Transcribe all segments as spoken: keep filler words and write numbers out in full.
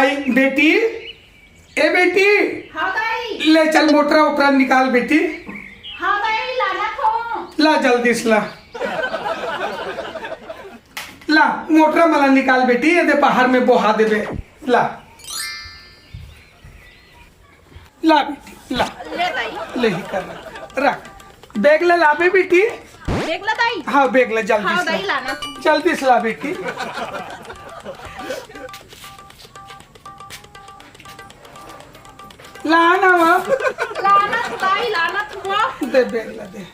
आई बेटी, ए बेटी, हाँ दाई। ले चल मोटरा ओटरा निकाल बेटी। हाँ दाई, लाना थो। ला जल्दी से ला। ला मोटरा मला निकाल बेटी, ये दे बाहर में बोहा देबे। ला। ला बेटी, ला। ले दाई। ले ही कर रख। रख। बैग ला लाबे बेटी। बैग ला दाई। हाँ, बैग ला जल्दी हाँ से दाई, ला। लाना। जल्दी से ला बेटी। ला ना वा। लाना तो दाई, लाना तो वा। दे बैग ला दे।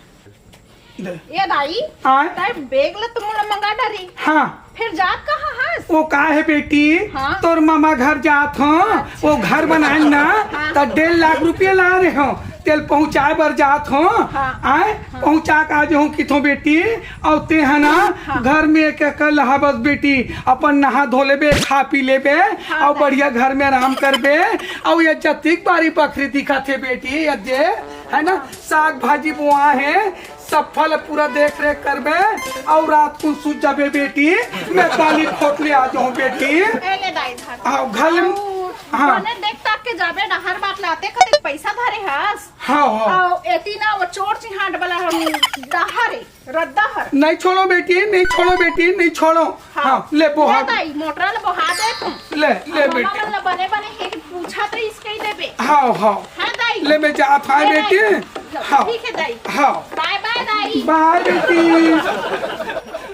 दे। ए दाई, आय? ताई बैग ला तो मोला मंगा डरी। हाँ। फिर जात कहाँ हस? वो का है बेटी, हाँ। तोर मामा घर जात हो, अच्छा। वो घर बनाए ना, हाँ। त डेढ़ लाख रुपया ला रहे हो, तेल पहुँचाए बर जात हो, हाँ। आय? हाँ। पहुँचा के आ जाऊँ किथो बेटी, अउ ते है ना, हाँ। घर में एक एक लहा बस बेटी, अपन नहा धो लेबे, खा पी लेबे, हाँ, अउ दाई। बढ़िया घर में आराम करबे, अउ ये जतिक बारी बखरी दिखत हे बेटी, ये दे, है ना, साग भाजी बोआ है, सफा ल पूरा देख रेख करबे, अउ रात कुन सुत जाबे बेटी, मैं काली खोट ले आ जाऊँ बेटी। ए ले दाई धर। हाँ, घर ले। अउ हाँ। बने देख ताक के जाबे, डहर बात लाते कते पैसा धरे हस। हाँ, हाँ। अउ एती ना वो चोर चिहाट वाला हम डहर है, रद्दा हर। नहीं छोड़ो बेटी, नहीं छोड़ो बेटी, नहीं छोड़ो। हाँ। हाँ, ले बोहा। ले दाई, मोटरा ले बोहा दे तू। ले, ले मामा बेटी। मन ल बने बने हे पूछा तो इसके ही देबे। हाँ, हाँ। हाँ दाई। ले मैं जात हूँ हाँ ले बेटी। दाई। हाँ। ठीक है दाई। हाँ। बाय बाय दाई। बाय बेटी।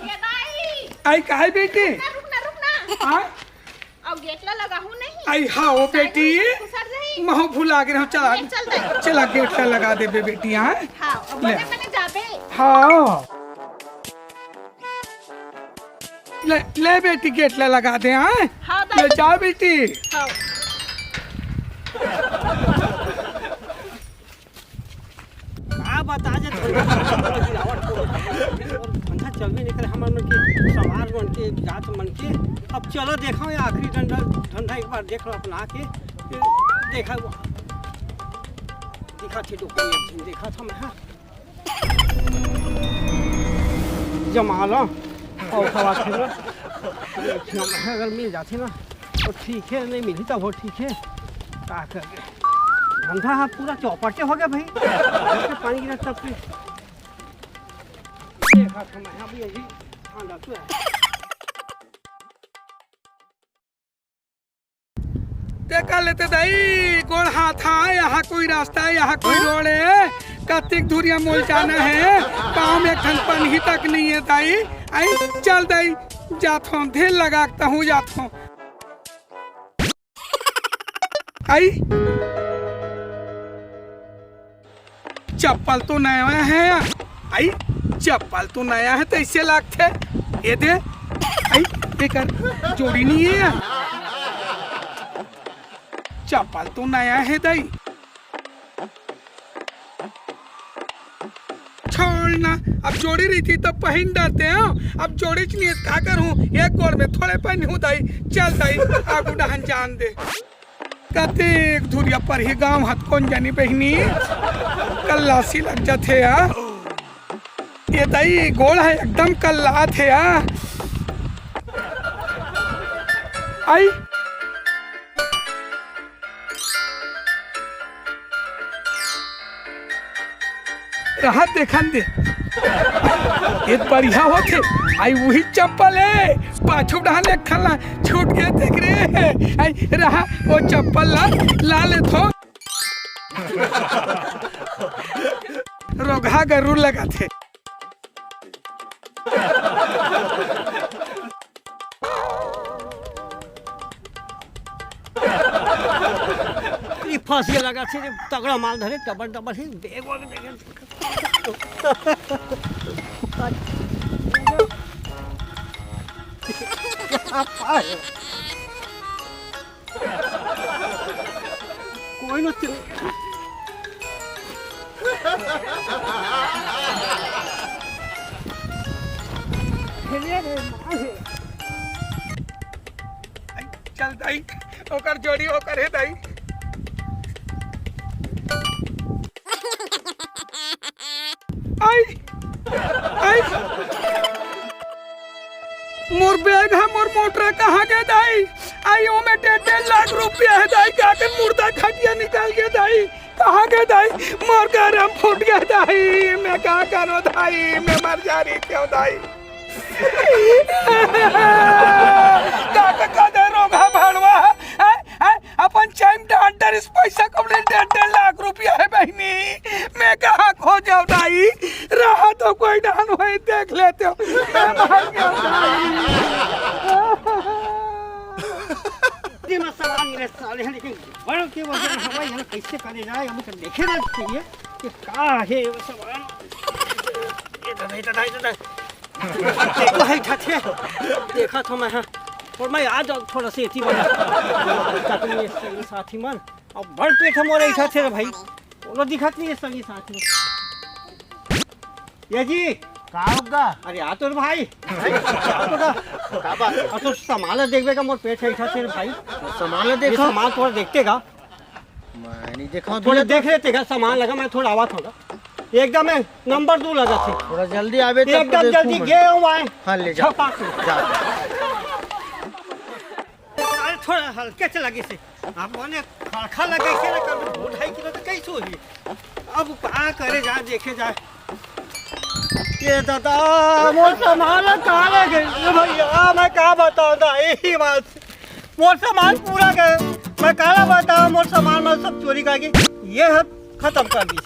ये दाई। आई काहे बेटी? रुक ना, रुक ना, रुक ना। हाँ? अउ गेट ला लगाहू नहीं? आई हाँ वो दाई बेटी। घुसर जाही। महू भुला गे रहूँ, चला। ले चल दाई। चला गेट ला लगा देबे बेटी, हाँ? हाँ, अब ले। बने बने जाबे। हाँ। ले, ले बेटी, गेट ला लगा दे, हाँ? हाँ, ले दाई। जा बेटी। हाँ। का बता जे धंधा गिरावट हो। धंधा चलबे नहीं करे, हमर मन के समाज मन के, जात मन के। अब चलो देखो ये आखिरी धंधा, धंधा एक बार देख लो अपना के। देखा वो दिखा थे डोकरी एक झन देखा था मैं, हाँ। जमा लो। अउ खवा थे ना। अगर मिल जाथे ना, तो ठीक है, नहीं मिली तब वो ठीक है। का करबे? धंधा ह पूरा चौपट हो गया भाई। पानी गिरा तब से। देखा था मैं, अभी यही ठंडा तो है। ते कर लेते दाई, गोड़ हाथ हा, यहाँ कोई रास्ता है, यहाँ कोई रोड है, कतिक धुरिया मोल जाना है, पाँव में एक ठन पनही तक नहीं है दाई। आई चल दाई, जात हूँ, ढेर लगा के तहूँ जात हूँ। आई चप्पल तो नया है। आई, चप्पल तो नया है, तो इसे लागथे। ये दे। आई, एकर जोड़ी नहीं है यार। चप्पल तो नया है दाई। छोड़ ना, अब जोड़ी रही थी तो पहिन डालते हो। अब जोड़ी च नहीं है, का करूँ? एक गोड़ में थोड़े पहिन हूँ दाई। चल दाई, आगू डहन जान दे। कतेक धुरिया परही गाँव हत कोन जानी बहिनी, कल्लासी लग जाथे यार। ये दाई गोड़ है एकदम कल्लात हे यार। आई रहा देखन दे। ये बढ़िया होथे। आई वही चप्पल है, पाछू डहन एक ठन ला छूट गए देख रे। आई रहा वो चप्पल ला, ला ले थो। रोगहा गरुड़ लगा थे। ई फंस गया लगा से तगड़ा माल धरे, डबल डबल ही बैग वैग देखे। कोई ना चल। चल दाई, ओकर जोड़ी ओकर है दाई। आई, आई। मोर बैग ह, मोर मोटरा कहाँ गे दाई? आई, ओमे डेढ़ डेढ़ लाख रुपया हे दाई, का के मुर्दा खटिया निकल गे दाई। कहाँ गे दाई? मोर करम फूट गे दाई, मैं का करो दाई, मैं मर जा रही क्यों दाई? का के कदे रोगहा भड़वा, हैं? हैं? अपन चाइम डॉक्टर इस पैसा कौन डेढ़ डेढ़ लाख रुपया हे बहिनी, मैं कहाँ खोजव दाई? रहा तो कोई डान होई देख लेते हो। मैं मर गया दाई। ये मत सवाल मेरे साले हैं, लेकिन बड़ के वजह हवा यहाँ कैसे करे जाए, अभी तो देखे ना चाहिए कि का है ये सवाल। ये तो नहीं, तो नहीं, तो नहीं। देखो है, ठाठे। देखा था मैं, हाँ। और मैं आ जाऊँ थोड़ा सा एती वाला। ताकि ये संगी साथी मन। अब बड़ पेट हम और ऐसा थे रे भाई। बोलो दिखत नहीं है संगी साथी। ये जी। का होगा? अरे आ तो रे भाई। का बात है? अब तो सामान देखबे का मोर पेट है ऐसा थे रे भाई। सामान ये देखो। सामान थोड़ा देखते का। मैं नहीं देखा हूँ थोड़ा भैया। देख लेते का सामान लगा, मैं थोड़ा आवा थोड़ा। एकदम है, नंबर दो लगा थे। थोड़ा जल्दी आवे तब एकदम देखूं जल्दी मैं। गे हूँ आए। हाँ, ले जा। छपा के। जा। अरे थोड़ा हल्के से लगे से। आप मने खड़खा लगे से ना कर दो, ढाई किलो तो कैसे होही? अब का करे जा, देखे जाए। ये दादा, मोर सामान कहाँ ले गए भैया? मैं का बताऊँ दा, यही बात। मोर सामान पूरा गए। मैं काला बताऊँ, मोर सामान में सब चोरी करके ये हद खत्म कर दी।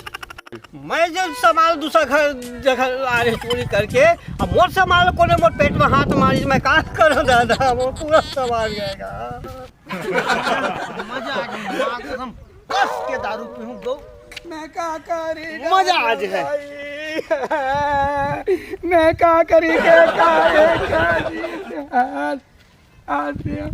मैं जब सामान दूसरा घर जगह आ रहे चोरी करके, अब मोर सामान कोने मोर पेट में हाथ मारी, मैं का करूँ दादा, वो पूरा सामान जाएगा। मजा आ गया, माँ कसम, कस के दारू पीहूँ गो। मैं का करी मजा आ जाए। भाई? मैं का करी के का, का जी? आज, आज ये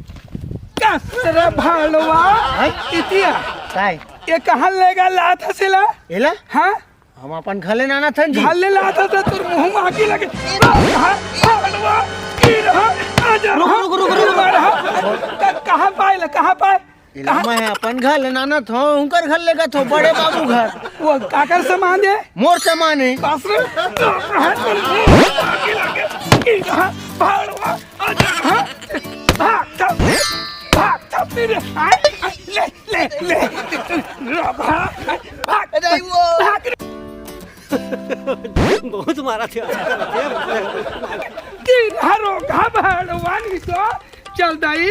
कस रे भालवा। हैं? इतिया। काय? ये कहाँ लेगा लात हसेला? एला? हाँ? हम अपन घर ले नाना थन जी। घर ले लात हसे, तोर मुँह में आगी लगे। हाँ, भालवा, की रहा? आजा, रुको, हाँ, रुको, रुको, रुको। रुको, हाँ। क-, कहाँ पाए ला, कहाँ पाए? एला कहाँ? मैं अपन घर ले नाना थो, उनकर घर लेगा थो, बड़े बाबू घर। वो काकर सामान है? मोर सामान है। बाप रे, बाप रे, हाथ पर आगे लगे। ई कहाँ? भागवा, आजा, हाँ? भाग, भाग, भाग, भाग, ले, ले, ले। भाग, भाग, भाग। बहुत मारा थे। तेरा रोगहा भड़वा नी तो। चल दाई,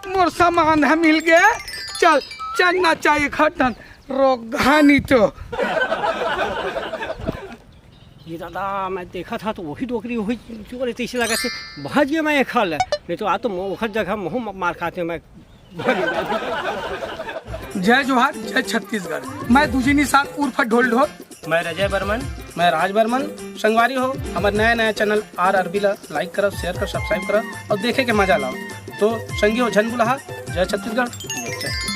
मोर सामान ह मिल गया। चल, चलना चाहिए खटन, रोगहा नी तो। ये दादा, मैं देखा था तो वही डोकरी, वही चोर है, तैसे लगा थे, भाज गया मैं एक हाल, नहीं तो आ तो मो-, ओखर जगह महू म-, मार खाते मैं। जय जोहार, जय छत्तीसगढ़। मैं दुजिनी साहब उर्फ ढोल ढोल। मैं रजय बर्मन। मैं राज बर्मन। संगवारी हो, हमर नया नया चैनल आर अरबी ला लाइक करब, शेयर करब, सब्सक्राइब करब और देखे के मजा लाओ। तो संगी हो झन बुलाहा, जय छत्तीसगढ़, जय छत्तीसगढ़।